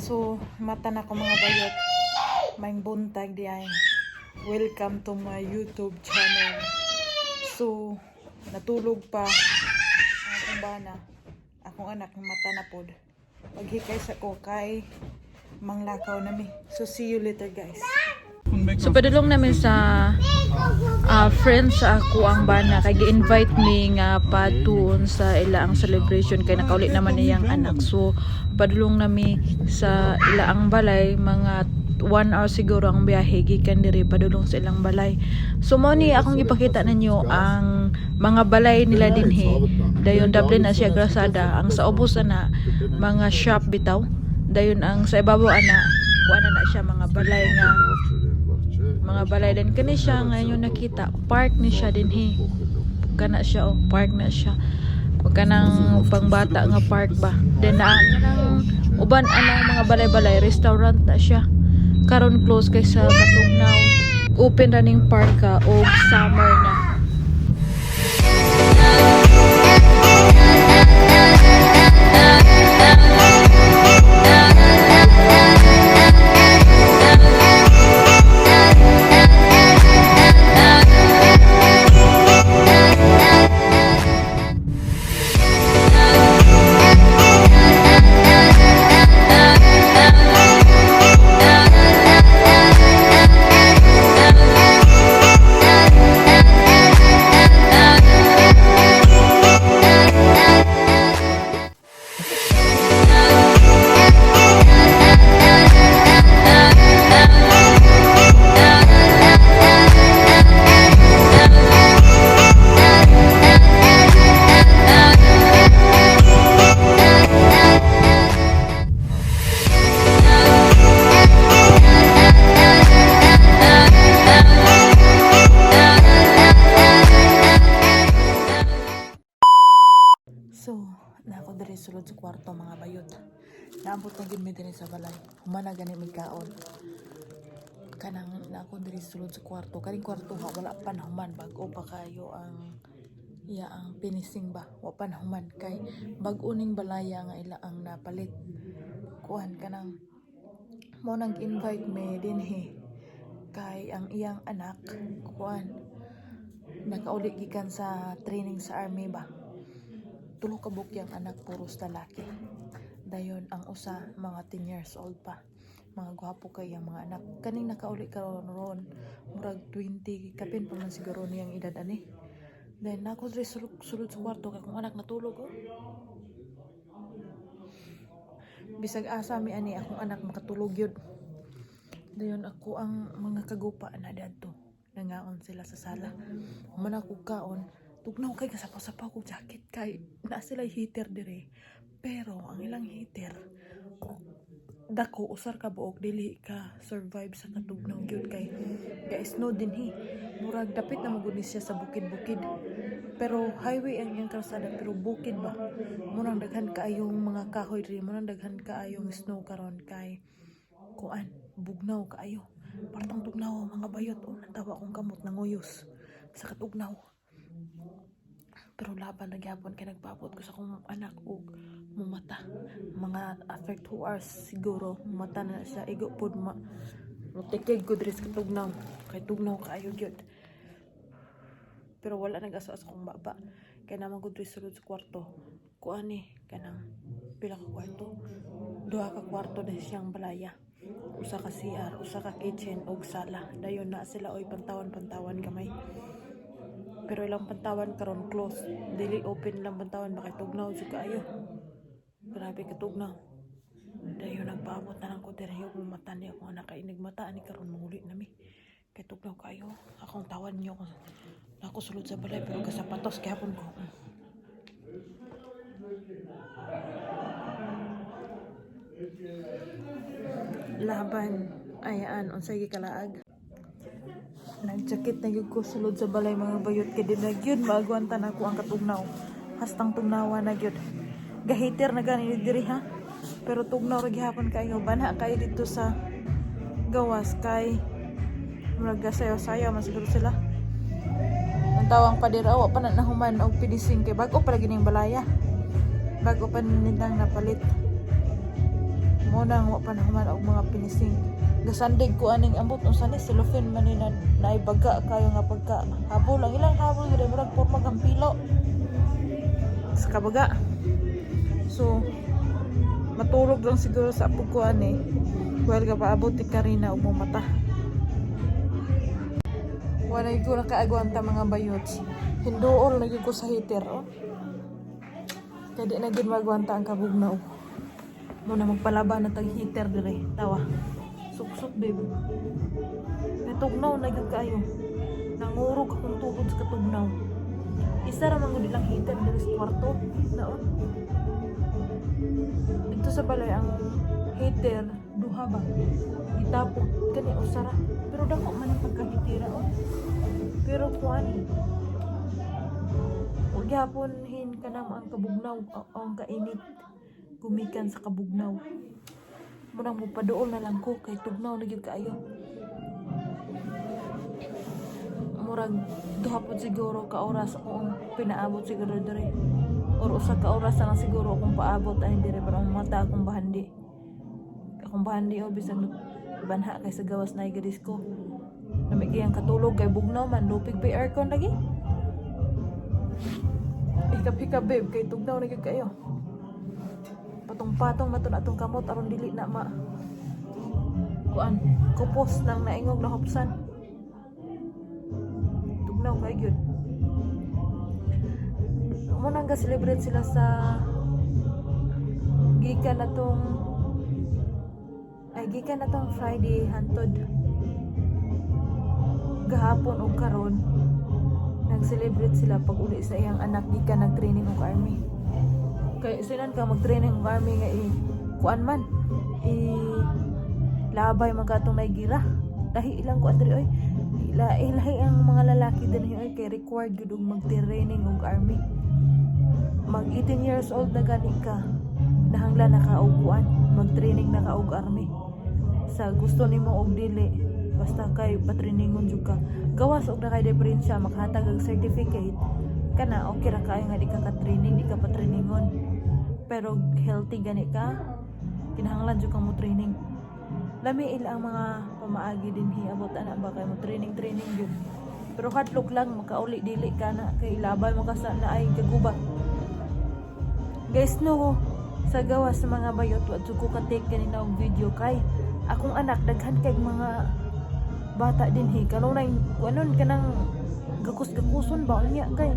So, mata na ko, mga bayot. Maayong buntag diay. Welcome to my YouTube channel. So, natulog pa ang akong bana. Akong anak, mata na pod. Paghikay sa ko kay manglakaw na mi. So, see you later, guys. So padulong namin sa friends sa ako ang bana kay gi-invite mi nga patuon sa ila ang celebration kay nakauli naman niyang anak. So padulong nami sa ila ang balay, mga 1 hour siguro ang biyahe gikan diri padulong sa ilang balay. So mao ni akong ipakita ninyo ang mga balay nila dinhi. Dayon doble na siya grasada. Ang sa ubos na mga shop bitaw. Dayon ang sa ibabaw ana, kuan na na siya, mga balay nga mga balay din kani siya. Ngayon nakita, park ni siya dinhi. Kana siya, oh, park na siya. Ug kanang pangbata nga park ba. Then na kanang uban anang mga balay-balay, restaurant na siya. Karon close kay sa katugnaw. Open running park ka og summer na. So, na ako diri sulod sa kwarto, mga bayot. Naabot na gyud mi diri sa balay. Human na gani mig kaon. Kanang na ako diri sulod sa kwarto. Kaning kwarto ha, wala pa nahuman, bag-o pa kayo ang iya ang finishing ba. Wa pa nahuman kay bag-o ning balaya nga ila ang napalit. Kuan, kanang mo nang invite me dinhi kay ang iyang anak, kuan, nakauli gikan sa training sa army ba. Tulo ka buok yang anak, puros lalaki. Dayon ang usa mga 10 years old pa. Mga gwapo kay ang mga anak. Kaning nakauli karon ron, murag 20 kapin pa man siguro niyang edad ani. Then ako diri sulod, sulod sa kwarto kay akong anak natulog, oh. Bisag asa mi ani, akong anak makatulog yun. Dayon ako ang mga kagupa na dadto. Nangaon sila sa sala. Human ako kaon, tugnaw kay, kasapaw-sapaw kog jacket kay naa sila heater dire. Pero ang ilang heater dako, usar ka buok, dili ka survive sa katugnaw gyud kay ga snow dinhi. Murag dapit na magud ni siya sa bukid-bukid. Pero highway ang iyang kalsada pero bukid ba. Murang daghan kaayong mga kahoy diri, murang daghan kaayong snow karon kay kuan, bugnaw kaayo. Partang tugnaw, mga bayot, oh, natawa akong kamot nanguyos sa katugnaw. Pero laban na gyapon kay nagpaabot ko sa akong anak og mumata. Mga after 2 hours siguro mumata na siya. Igo pod ma mutikig ko diri sa katugnaw kay tugnaw kaayo gyud. Pero wala nag-aso sa akong baba. Kay naman ko diri sulod sa kwarto. Kuan ni kanang pila ka kwarto? Duha ka kwarto na siyang balaya. Usa ka CR, usa ka kitchen ug sala. Dayon na sila oy pantawan-pantawan gamay. Pero ilang pantawan karon close. Dili open lang pantawan baka tugnaw jud kaayo. Grabe ka tugnaw. Dayon nagpaabot na lang ko diri ug mata niya akong anak kay mata ani karon manguli nami. Kay tugnaw kaayo. Akong tawan niyo kung nako sulod sa balay pero kasapatos gihapon ko. Laban ayaan unsay gikalaag. Nagjakit na gyud ko sulod sa balay, mga bayot, kay di na gyud maagwanta na ako ang katugnaw. Hastang tugnawa na gyud. Ga-heater na gani diri ha. Pero tugnaw ra gihapon kayo. Bana kayo dito sa gawas kay murag sayaw-sayaw man siguro sila. Ang tawang pader awa pa na nahuman og finishing kay bag-o pa lagi ning balaya. Bag-o pa nilang napalit. Mo nang wa pa nahuman og mga finishing. Gasandig ko aning ambot unsa ni, cellophane man ni na naibaga kayo nga pagka habol. Ang ilang habol gud ay murag porma kang pilo sa kabaga. So matulog lang siguro sa apog ko ani. Well, gapaabot ni Karina og mata. Wala ko nakaagwanta, mga bayots. Hinduol na gyud ko sa heater, oh. Kaya di na gyud magwanta ang kabugnaw. Muna magpalaba na tag heater dire. Tawa. Suksok, babe. Natugnaw na gyud kaayo. Nangurog akong tuhod sa katugnaw. Isa ra man gud ilang heater dire sa kwarto. Naon. Dito sa balay ang heater duha ba. Gitapok kani usa ra. Pero dako man ang pagkahitira, oh. Pero kuan, ug gihapon hin kanang ang kabugnaw o ang kainit gumikan sa kabugnaw. Munang mupaduol na lang ko kay tugnaw na gyud kaayo. Murag duha pod siguro ka oras akong pinaabot siguro dire. Or usa ka oras na lang siguro akong paabot ani dire para mata akong bahandi. Akong bahandi o bisag banha kay sa gawas na gadisko. Lami kayang katulog kay bugnaw man, lupig pa yung aircon lagi. Hikap-hikap, babe, kay tugnaw na gyud kayo. Patong-patong na to na atong kamot aron dili na ma kuan kupos nang naingog na hopsan. Tugnaw kay gyud. Mo nang ga-celebrate sila sa gikan na tong ay gikan na tong Friday hantod gahapon og karon, nag-celebrate sila pag uli sa iyang anak gikan nag-training og army. Kay sinan ka mag-training og army nga i kuan man i labay man katong gira. Lahi ilang kuan diri oy. Lahi lahi ang mga lalaki dinhi oy, kay required gyud og mag-training og army. Mag 18 years old na gani ka, nahanglan na ka og kuan, mag-training na ka og army. Sa gusto nimo og dili, basta kay patrainingon jud ka. Gawas og na kay diferensya, makahatag og certificate kana, okay ra kaayo nga di ka ka-training, di ka patrainingon. Pero healthy gani ka, kinahanglan jud kang mo training. Lami ila ang mga pamaagi dinhi abot ana ba, kay mo training training jud. Pero hadlok lang makauli dili ka na kay ilabay mo ka sa naay kaguba. Guys, no, sa gawas sa mga bayot, wa jud ko ka-take kanina og video kay akong anak, daghan kay mga bata dinhi kanunay kuanon kanang gakus-gakuson ba. Unya kay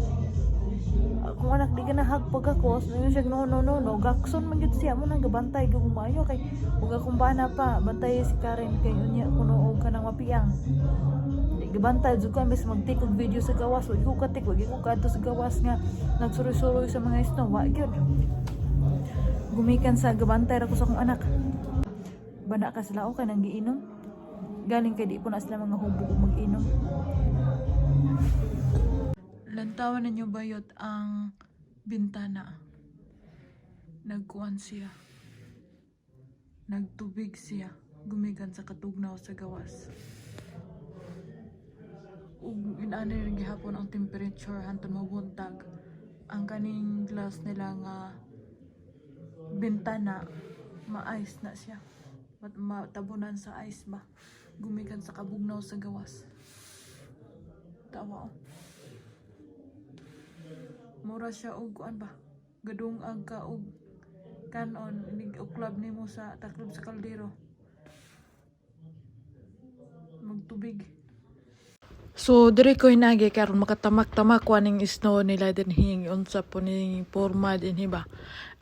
akong anak di ka na hag pagkakos ngayon siya, "No, no, no, no," gakson man gyud siya. Mo nang gabantay gyud maayo kay ug akong bana pa bantay si Karen kay unya kuno og kanang mapiang. Di gabantay jud ko. Imbes mag-take og video sa gawas, wa ko ka-take, wa ko kadto sa gawas nga nagsuroy-suroy sa mga snow, wa gyud. Gumikan sa gabantay ra ko sa akong anak. Bana ka sila o kay nang giinom. Galing kay di po na sila mga hubog og mag-inom. Lantawan ninyo, bayot, ang bintana. Nagkuan siya. Nagtubig siya. Gumikan sa katugnaw sa gawas. Ug inani rin gihapon ang temperature hantod mabuntag. Ang kaning glass nila nga bintana, ma-ice na siya. Matabunan sa ice ba. Gumikan sa kabugnaw sa gawas. Tawa oh. Mura siya og kuan ba. Gadungag ka og kanon inig uklab nimo sa taklob sa kaldero. Magtubig. So diri ko hinagi karon makatamak-tamak ko aning snow nila dinhi, unsa po ni porma dinhi ba.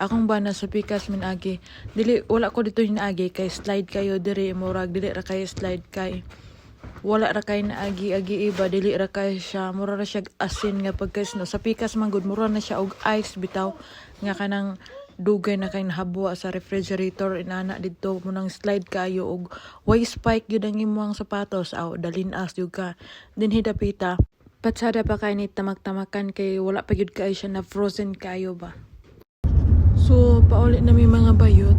Akong bana sa pikas min agi. Dili, wala ko dito hinaagi kay slide kayo diri, murag dili ra kayo slide kay wala ra kay naagi agi iba, dili ra kay siya, mura ra siya asin nga pagka snow sa pikas man gud, mura na siya og ice bitaw nga kanang dugay na kay nahabwa sa refrigerator inana didto mo nang slide kayo og way spike gyud ang imong sapatos aw dalin-as gyud ka. Dinhi dapita patsada pa kay ni tamak-tamakan kay wala pa gyud kay siya na frozen kayo ba. So pauli na mi, mga bayot,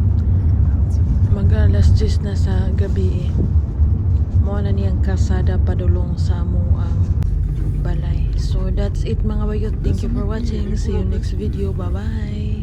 mag alas 10 na sa gabi eh. Mo na niyang kasada padulong sa amo ang balay. So that's it, mga bayot. Thank you for watching. See you next video. Bye bye.